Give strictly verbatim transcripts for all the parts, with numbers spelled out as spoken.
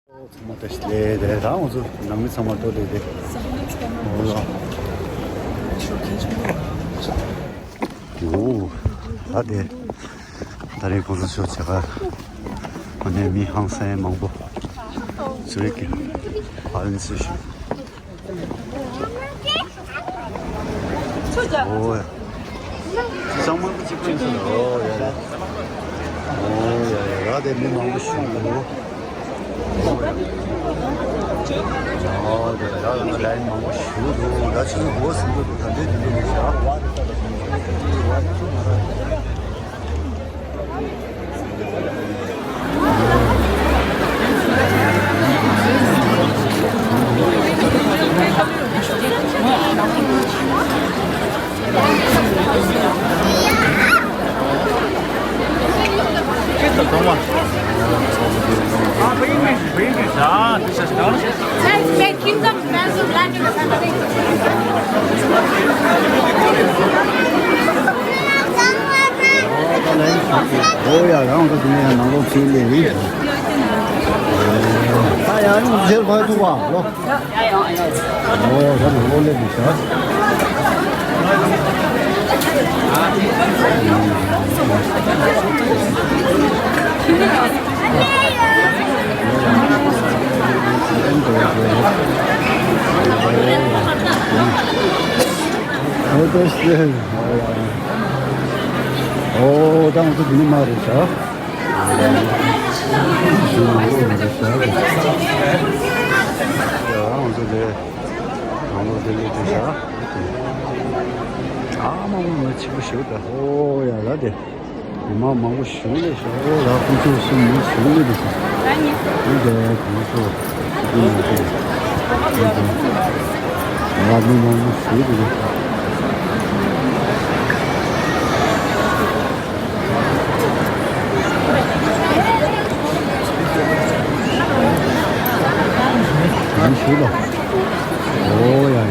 ཚང་མ་བཀྲ་ཤིས་བདེ་ལེགས། ད་ང་ཚོ་ནང་མི་ཚང་མ་ལྟོ་ལེགས་བདེ། འོ་ལ། འོ། ད་དེ། ད་རེས་གོང་ས་མཆོག་མཇལ་ཁ། ཨ་ནི་མི་ཧང་སང་མང་པོ་ཚུར་གྱི་ཧ་ལན་སུ་ཞུ། ཨོ་ཡ། གཙང་མ་གཅིག་པུ་ཡིན་ས་རེད། ཨོ་ཡ་ཡ། ཨོ་ཡ་ཡ། ར་དེ་མི་མང་པོ་ཞིག་འདུག་ཨོ་ཡ། ཨོ་དེ་ར་ལ་ལའི་མང་པོ་ཞིག་འདུག་ད་ཆུ་ཚོད་དགུ་པ་ཟིན་འདུག་ད་འདྲའི་དུས་འདུག་ཤག་ཨོ་ཡ། རང་ཚོ་དེ་ནས་ནང་ལོགས་ཁྱེར་ལས་རེད། ད་ཡང་ཡང་ཇེར་བ་ཐུག་པ་ལོ། ཨོ་ད་ནང་ལོགས་སླེབས་འདུག་ཤག་ཨོ་ད་སེ། ཨོ་ད་ང་ཚོ་འདི་ནས་མར་རེད་ཤག་ང་ཚོ་དེ་ནང་ལོགས་དེ་ལས་དེ་ཤག་ཨ་མ་མ་མ་ཆེ་པོ་ཞིག་ད། ཨོ་ཡ་ལ་དེ། མི་མང་མང་པོ་ཞིག་ལས་ཤག་ཨོ་ལ་ཁོང་ཚོ་སུ་མི་ཞིག་ལས་དེ་ཤག་འདི་དེ་ཁོང་ཚོ་འདི་མི་ཚོ་འདི་དེ་ལ་མི་མང་པོ་ཞིག་དེ་ཤག་གང་ཞིག་ལ། ཨོ་ཡ་ཡ།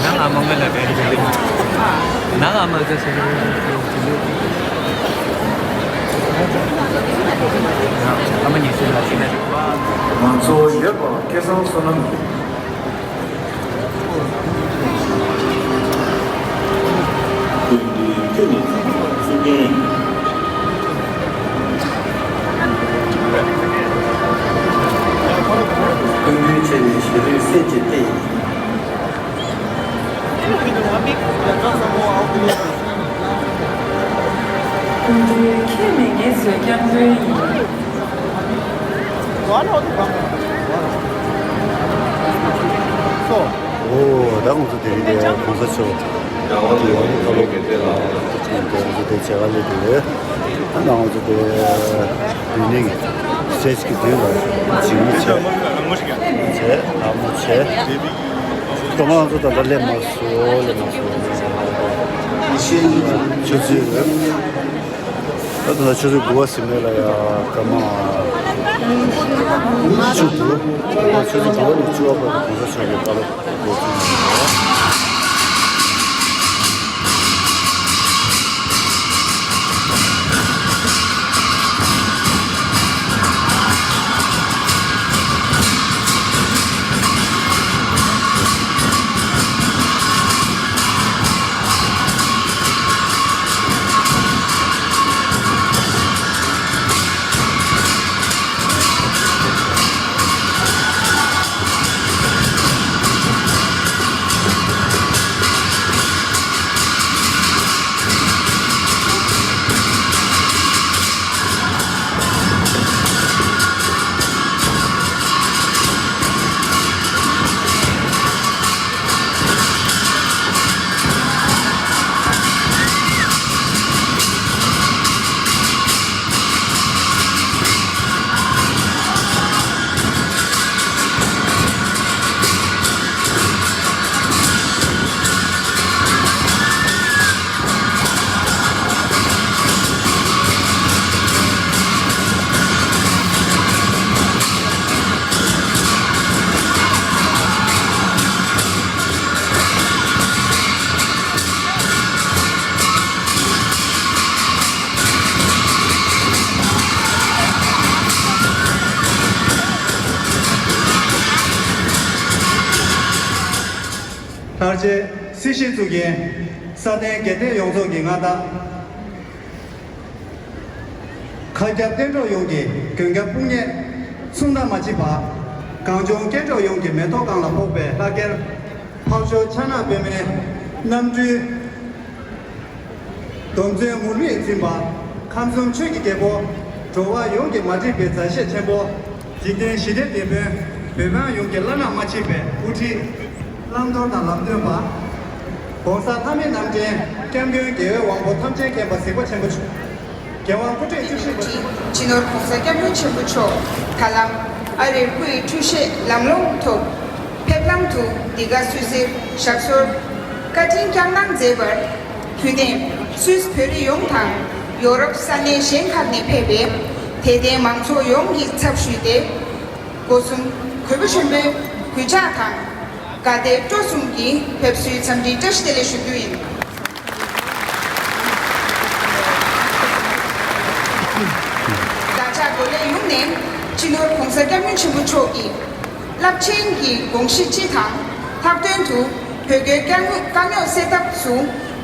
ནང་ཨ་མ་ང་ལ་རེད། ནང་ཨ་མ་ཟེར་ཟེར། ཨ་མ་ཉི་ཤུ་ལ་ཤི་ན། ང་ཚོ་ཡོད་པ་སྐལ་བཟང་བསོད་ནམས་ཡིན། སྐུ་མདུན་ཁྱོད་ནི་ཚང་མ་ལ་གཙུག་རྒྱན་ཡིན། སྐུ་མདུན་ཁྱོད་ནི་ཞི་ལུའི་སྲས་ཀྱི་སྲས་ཡིན། སྐུ་མདུན་ཁྱོད་ནི་ངའི་གཟོད་སྐྱབས་མགོན་ཡིན། ཨོ་ད་ང་ཚོ་དེ་རིང་དེ་གོང་ས་མཆོག་གི་བཀའ་སློབ་ང་ཚོ་དེ་མཇལ་ཁ་སླེབས་འདུག་ད་ང་ཚོ་དེ་དེ་ནས་སེ་ཆི་གི་དུས་ལ་འཇིགས་མེད་བྱས་བྱས་ལག་མོ་བྱས། ད་ང་ཚོ་ད་ལྟ་སླེབས་མ་སོང་། སླེབས་མ་སོང་། ཆུ་ཚོད། ད་ལྟ་ཆུ་ཚོད་དགུ་པ་ཟིན་མེད་ལ་ཡ་སྐར་མ་བཅུ་འདུག་ད་ཆུ་ཚོད་དགུ་པ་ནས་བཅུ་པ་བར་དུ་གོང་ས་མཆོག་གི་བཀའ་སློབ་འགོ་ཚུགས་ནས། ཆེ་སྲི་ཞུ་བཙུགས་མཁན་ས་གནས་དགེ་ལྡན་ཡོངས་རྫོགས་ཀྱི་མངའ་བདག་མཁའ་ཁྱབ་བསྟན་འགྲོ་ཡོངས་ཀྱི་མགོན་སྐྱབས་དཔུང་གཉེན། མཚུངས་ཟླ་མ་མཆིས་པ། གངས་ལྗོངས་སྐྱེ་འགྲོ་ཡོངས་ཀྱི་མེ་ཏོག་གང་ལ་ཕོག་པའི་ལྷ་སྐལ། འཕགས་མཆོག་ཕྱག་ན་པདྨའི་རྣམ་སྤྲུལ། སྡོམ་བརྩོན་ངུར་སྨྲིག་འཛིན་པ། ཁམས་གསུམ་ཆོས་ཀྱི་རྒྱལ་པོ། འགྲོ་བ་ཡོངས་ཀྱི་མ་འདྲིས་པའི་མཛའ་བཤེས་ཆེན་པོ། འཇིག་རྟེན་ཞི་བདེའི་དེད་དཔོན། བོད་འབངས་ཡོངས་ཀྱི་བླ་ན་མ་མཆིས་པའི་དབུ་ཁྲིད། བླང་དོར་དང་ལམ་སྟོན་པ། ༸གོང་ས་ལྷ་མིའི་རྣམ་འདྲེན་སྐྱབས་མགོན་རྒྱལ་བའི་དབང་པོ་ཐམས་ཅད་མཁྱེན་པ་གཟིགས་པ་ཆེན་པོ་མཆོག་རྒྱལ་དབང་སྐུ་ཕྲེང་བཅུ་བཞི་པ། སྤྱི་ནོར་༸གོང་ས་༸སྐྱབས་མགོན་ཆེན་པོ་མཆོག་ད་ལམ་ཨ་རིར་སྐུ་ཡི་འཁྲུལ་བཤད་ལམ་ལྷོང་ཐོག་ཕེབས་ལམ་དུ་འདི་ག་སུད་སིར་ཞབས་སོར་བཀའ་དྲིན་བསྐྱངས་གནང་མཛད་པར་གུས་ལྡན་སུད་སི་བོད་རིགས་ཡོངས་དང་ཡོ་རོབ་ས་གནས་གཞན་ཁག་ནས་ཕེབས་པའི་དད་ལྡན་མང་ཚོགས་ཡོངས་ཀྱི་ཚབ་ཞུས་ཏེ། སྒོ་གསུམ་གུས་པ་ཆེན་པོས་གུས་ཕྱག་དང་དགའ་དད་སྤྲོ་གསུམ་གྱིས་ཕེབས་བསུའི་འཚམས་འདྲིའི་བཀྲ་ཤིས་བདེ་ལེགས་ཞུ་རྒྱུ་ཡིན། བདག་ཅག་འགོ་ལས་ཡོངས་ནས་སྤྱི་ནོར་༸གོང་ས་༸སྐྱབས་མགོན་ཆེན་པོ་མཆོག་གི་རླབས་ཆེན་གྱི་དགོངས་གཞི་སྤྱི་དང་ལྷག་དོན་དུ་བོད་རྒྱའི་དཀའ་རྙོག་དཀའ་རྙོག་སེལ་ཐབས་སུ་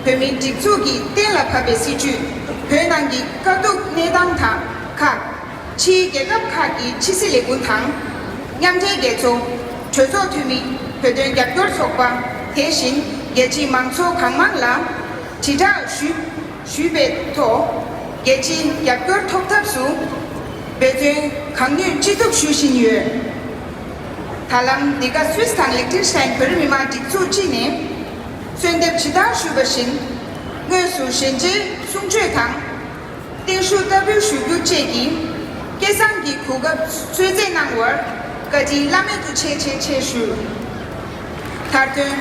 བོད་མིའི་སྒྲིག་འཛུགས་ཀྱིས་གཏན་ལ་ཕབ་པའི་སྲིད་བྱུས་བོད་ནང་གི་དཀའ་སྡུག་གནས་སྟངས་དང་ཁག་ཕྱིའི་རྒྱལ་ཁབ་ཁག་གི་ཕྱི་སྲིད་ལས་ཁུངས་དང་། མཉམ་འབྲེལ་རྒྱལ་ཚོགས། གྲོས་ཚོགས་འཐུས་མི། བོད་དོན་རྒྱབ་སྐྱོར་ཚོགས་པ། དེ་བཞིན་རྒྱལ་སྤྱིའི་མང་ཚོགས་གང་མང་ལ་དྲིལ་བསྒྲགས་ཞུས་ཞུས་པའི་ཐོག་རྒྱལ་སྤྱིའི་རྒྱབ་སྐྱོར་ཐོབ་ཐབས་སུ་འབད་བརྩོན་གང་ནུས་ཅི་ཐུབ་ཞུ་བཞིན་ཡོད། ད་ལམ་འདི་ག་སུད་སི་དང་ལིག་ཏེན་ཤི་ཏན་བོད་རིགས་མི་མང་སྒྲིག་འཛུགས་སྤྱི་ནས་གསོལ་འདེབས་ཇི་ལྟར་ཞུས་པ་བཞིན། དངོས་སུ་ཞལ་མཇལ་གསུང་ཆོས་དང་། བརྟན་བཞུགས་བསྟར་འབུལ་ཞུ་རྒྱུ་བཅས་ཀྱི་སྐལ་བཟང་གི་གོ་སྐབས་གསོལ་སྩལ་གནང་བར་བཀའ་དྲིན་བླ་མེད་དུ་ཆེ་ཆེ་ཆེ་ཞུ། མཐར་དོན།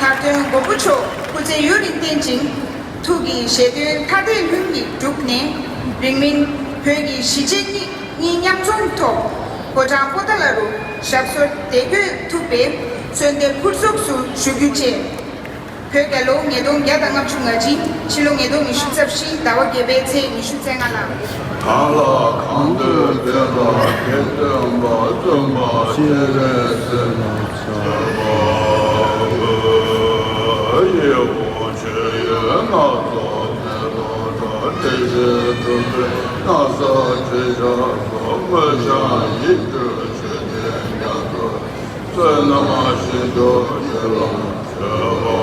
མཐར་དོན་མགོན་པོ་མཆོག་སྐུ་ཚེ་ཡུན་རིང་བརྟན་ཅིང་། ཐུགས་ཀྱི་བཞེད་དོན་ཐ་དད་ལྷུན་གྱིས་གྲུབ་ནས། རིང་མིན་བོད་ཀྱི་གཞིས་བྱེས་གཉིས་གཉིས་མཉམ་འཛོམས་ཐོག་ཕོ་བྲང་པོ་ཏཱ་ལ་རུ་ཞབས་སོར་བདེ་འགོད་ཐུབ་པའི་གསོལ་འདེབས་ཕུར་ཚུགས་སུ་ཞུ་རྒྱུ་བཅས། བོད་རྒྱལ་ལོ་ཉིས་སྟོང་བརྒྱ་དང་ལྔ་བཅུ་ང་གཅིག་ཕྱི་ལོ་ཉིས་སྟོང་ཉི་ཤུ་རྩ་བཞི་ཟླ་བ་བརྒྱད་པའི་ཚེས་ཉི་ཤུ་རྩ་ལྔ་ལ། གང་ལ་གང་འདུལ་མཛད་པ་ཁྱེད་སྟོན་པ་བརྩོན་པ་ཤེས་རབ་སེམས་ནང་ཆགས་པ། ཡེ་བོ་ཆོས་ཡོད་སྣ་ཚོགས་ནས་ལོ་ཐོག་དེ་བཞིན་གྲུབ་པའི་སྣང་ས་ཁྲི་ཤ་སོགས་མོས་བྱང་ཡིག་འབྲུ་ཆོས་ལྡན་རྒྱ་མཚོ། བསོད་ནམས་ཤིན་ཏུ་ཆེ་ལ་མཆོད་པ།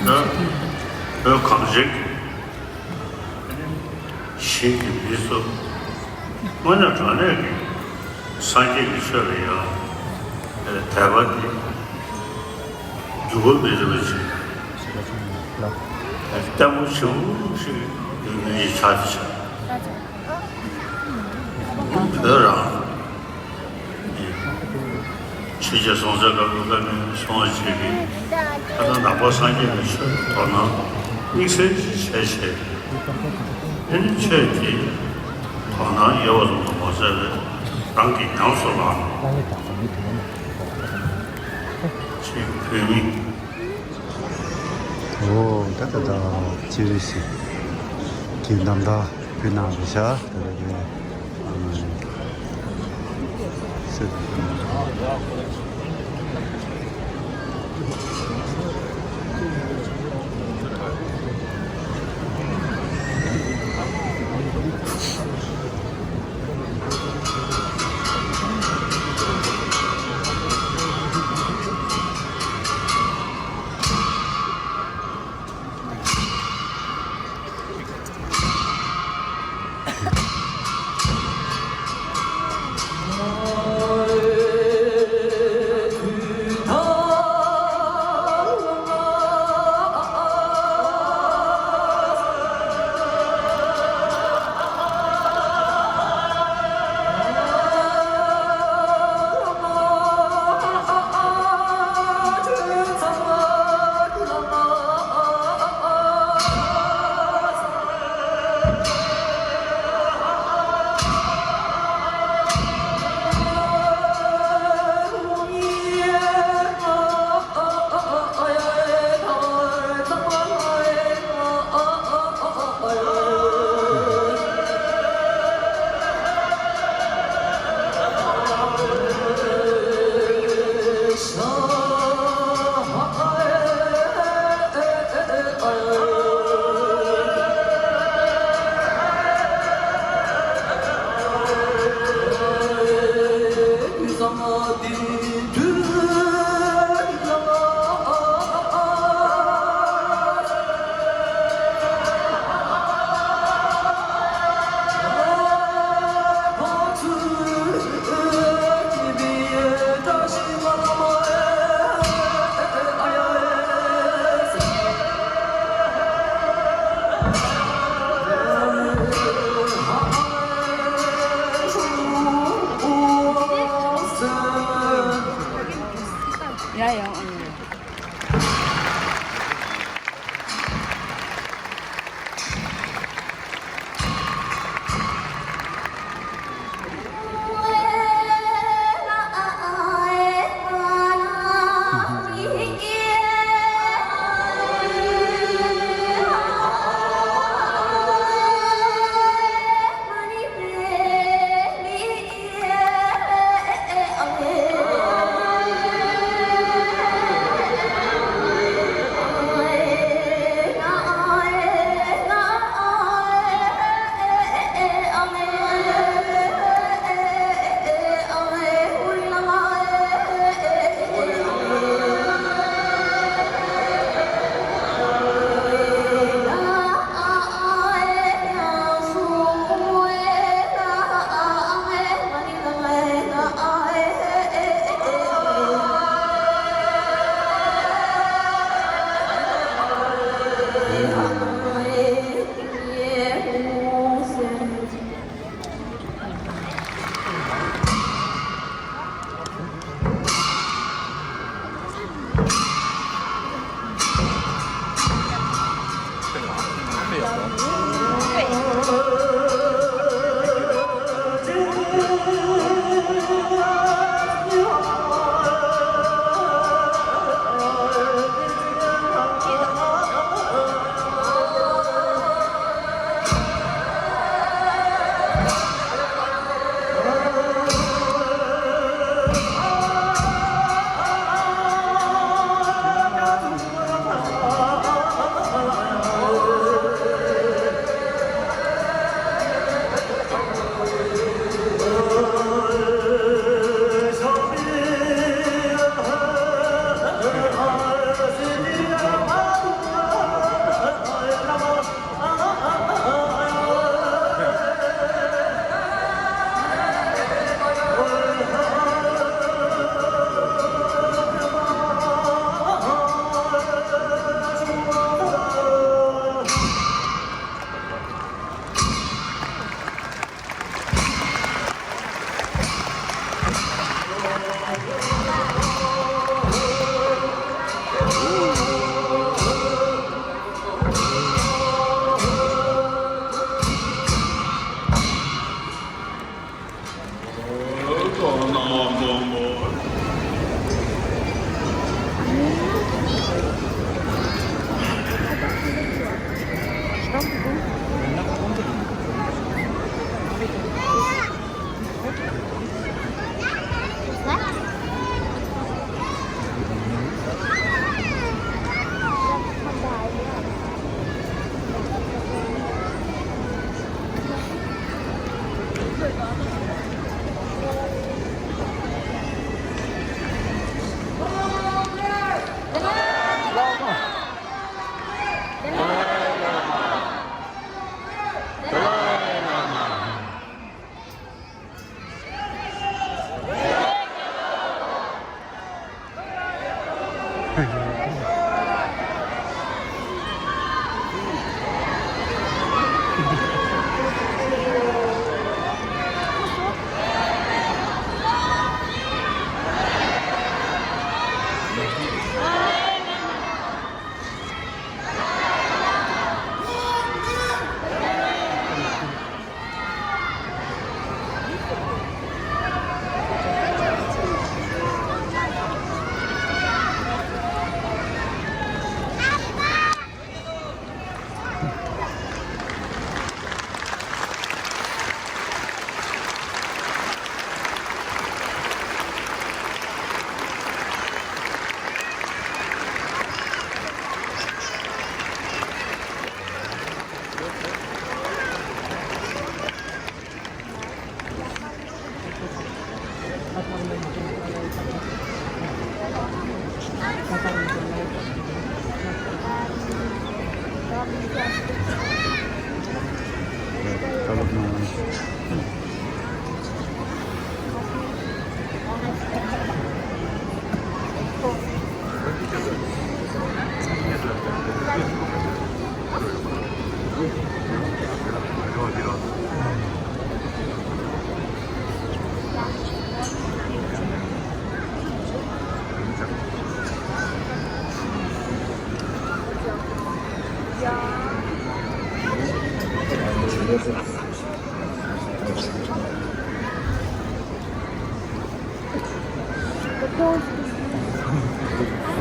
ན་བོད་གངས་ཅན་གྱི་ཞིང་གི་མི་ཚོ་དངོས་གནས་དྲང་གནས་ཀྱི་སངས་རྒྱས་ཀྱི་ཆོས་ལ་ཡང་དད་པ་དེ་འགྱུར་བ་མེད་པ་ཅིག་ལྟད་མོ་ཆེན་པོ་ཞིག་ཡོད་མིན་ཡིད་ཆགས་ཏེ་བྱ། བོད་རང་ཆོས་རྒྱལ་སྲོང་བཙན་སྒམ་པོའི་སྐབས་ནས་བཟུང་བྱས་ཀྱི་ད་ལྟ་ནང་པ་སངས་རྒྱས་པའི་ཆོས་ལ་དོ་སྣང་དམིགས་བསལ་ཞིག་བྱས་བྱས། ཨ་ནི་ཆོས་ཀྱི་དོ་སྣང་ཡོད་པ་ཙམ་དུ་མ་ཟད་པའི་རང་གིས་ཉམས་སུ་བླངས་ནས་ཅིག་བོད་མི། ཨོ་ད་ད་ད་ཅི་རེད་ཤིག་གི་རྣམ་ཐར་ཕུལ་གནང་རེད་ཤག་ད་ད་གི།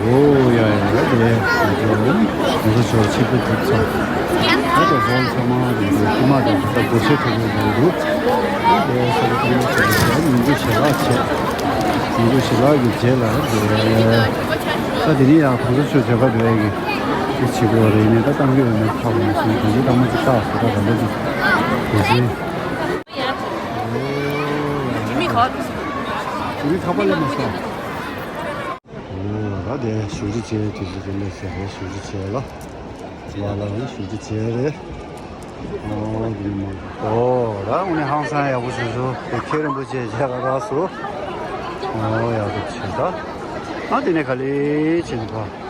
ཨོ་ཡ་ཡ་ཡ་དེ་ང་ཚོ་ང་ཚོ་ཆོས་ཆིག་ཏུ་གྲུབ་ཚར། ད་ལྟ་ཧོལ་ཚང་མ་དེ་ཚོ་དཀྱུས་མ་དང་ད་སྒོར་གཞས་ཐོན་གྱི་འདུག་དེ་ས་གི་ཐང་ཆེ་ཆེ་ཉིན་གུང་ཞལ་ལག་བྱས། ཉིན་གུང་ཞལ་ལག་གི་རྗེས་ལ་དེ་ད་དེ་ནས་ཡང་གོང་ས་མཆོག་མཇལ་ཁ་འགྲོ་ཡ་གི་དེ་བྱེད་དགོས་རེད། ནས་ད་གཏང་གི་ཡོད་མེད་ཧ་གོ་མ་སོང་། གོང་ས་དང་མ་ཅིག་བལྟ་སོ། ད་ག་འདྲ་ཅིག་དེ་བཞིན། མི་ཁ་པ་ལས་མ་སོང་། ཨོ་ར་དེ་བཞུགས་ཁྲི་བྱས། དེ་བཞིན་དེ་ལས་ཟེར་རེད། བཞུགས་ཁྲི་བྱས་ལ། ང་ལ་ནི་བཞུགས་ཁྲི་བྱས་རེད། ཨོ་དེ་ནི་མ་ཨོ་ར་དངོས་གནས་ཧང་སང་ཡག་པོ་བྱུང་བྱུང་། དེ་མཁན་རིན་པོ་ཆེ་མཇལ་ཁ་རག་སོང་། ཨོ་ཡག་པོ་བྱས་ད། ཨ་དེ་ནས་ག་ལེ་བྱས་ནས་ཕ།